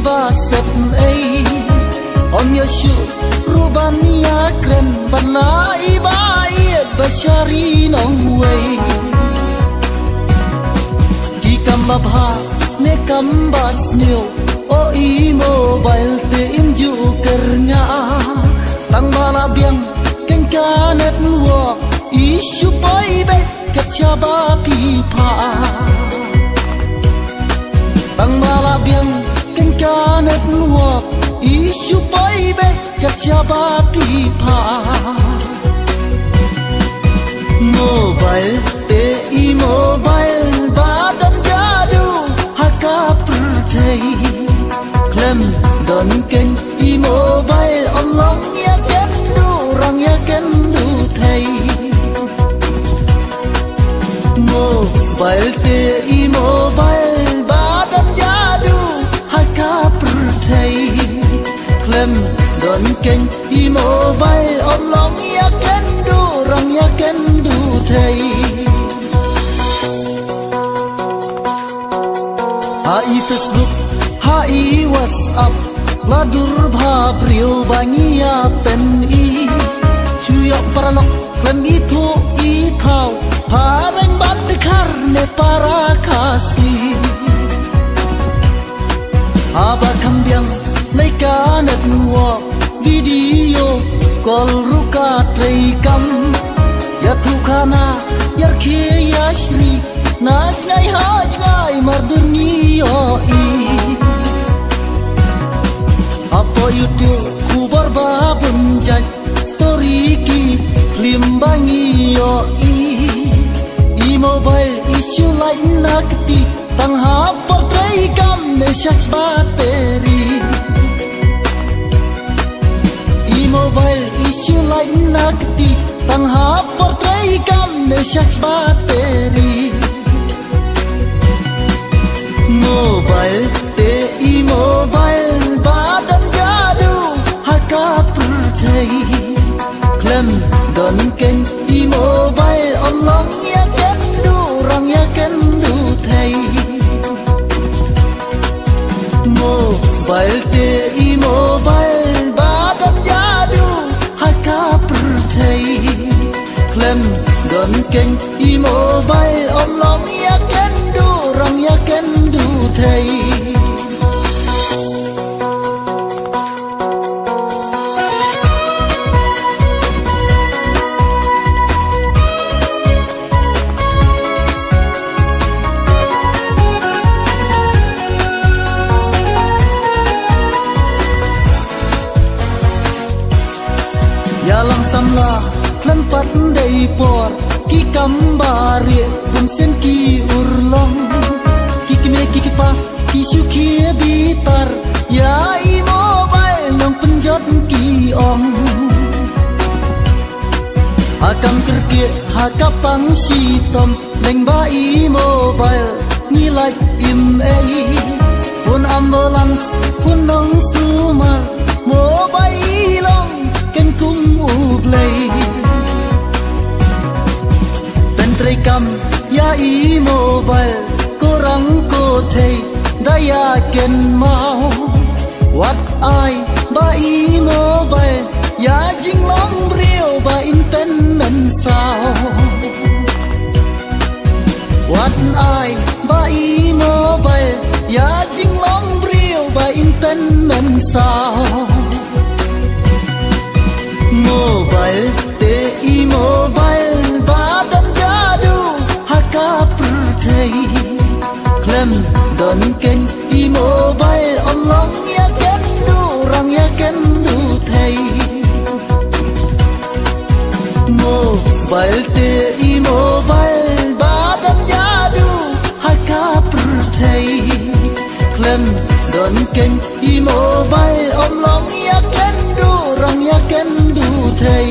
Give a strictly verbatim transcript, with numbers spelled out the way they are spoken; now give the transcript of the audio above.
ba sep ei. Ym ïoh shuh ruh ban ïakren bad la i ba ïeit ba shari nongwei. Ki kam ba bha ne kam ba sniew, o i mobile te im ju kyrngah. Tang ba la biang kein ka network, i shu poi beit kat shaba phi phah. Tang ba la biang kein ka network, i shu poi beit kat shaba phi phah. Mobile te i mobile ba don jadu ha ka pyrthei. Khlem don kein i mobile, ym long ïa ken duh rang ïa ken duh thei. Mobile te i mobile ba don jadu ha ka pyrthei. Khlem don kein i mobile, ym long ïa ken duh rang ïa ken duh thei. Ha i Facebook, ha i WhatsApp, la dur bha briew ba ngi ïa pyni. Shu ïoh paralok khlem ithuh ithaw, phareng bad dkhar ne para Khasi. Haba kham biang lei ka network, video call ruh ka trei kam. Ïathuh khana, ïarkhie ïashri, na jngai ha jngai mar dur ngi ïohi. Hapoh YouTube khubor ba bun jait, story ki phlim ba ngi ïohi. I mobile i shu lait na kti, tang ha por trei kam ne charge battery. I mobile i shu lait na kti, tang ha por trei kam ne charge battery. Mobile te i mobile ba don jadu ha ka pyrthei. Khlem don kein i mobile, ym long ïa ken duh rang ïa ken duh thei. Mobile te i mobile ba don jadu ha ka pyrthei. Khlem don kein i mobile, ym long ïa ken duh rang ïa ken duh thei. Ïalang samla khlem pat dei por, ki kam ba rieh bun sien ki urlong. Ki kmie ki kpa ki shu khie bitar ïa i mobile, nongpynjot ki ong. Ha kam kyrkieh ha ka pang shitom, leng ba i mobile ngi lait im ei. Phone ambulance, phone nongsumar, mobile i long kein kum U Blei. Pyntrei kam ïa i mobile, ko rang ko thei da ïa kynmaw. Wat ai ba i mobile ïa jinglong briew ba in pynmynsaw. Wat ai ba i mobile ïa jinglong briew ba in pynmynsaw. Mobile te i mobile ba don jadu ha ka pyrthei. Khlem don kein i mobile, ym long ïa ken duh rang ïa ken duh thei. Mobile te i mobile ba don jadu ha ka pyrthei. Khlem don kein i mobile, ym long ïa ken duh rang ïa ken duh thei.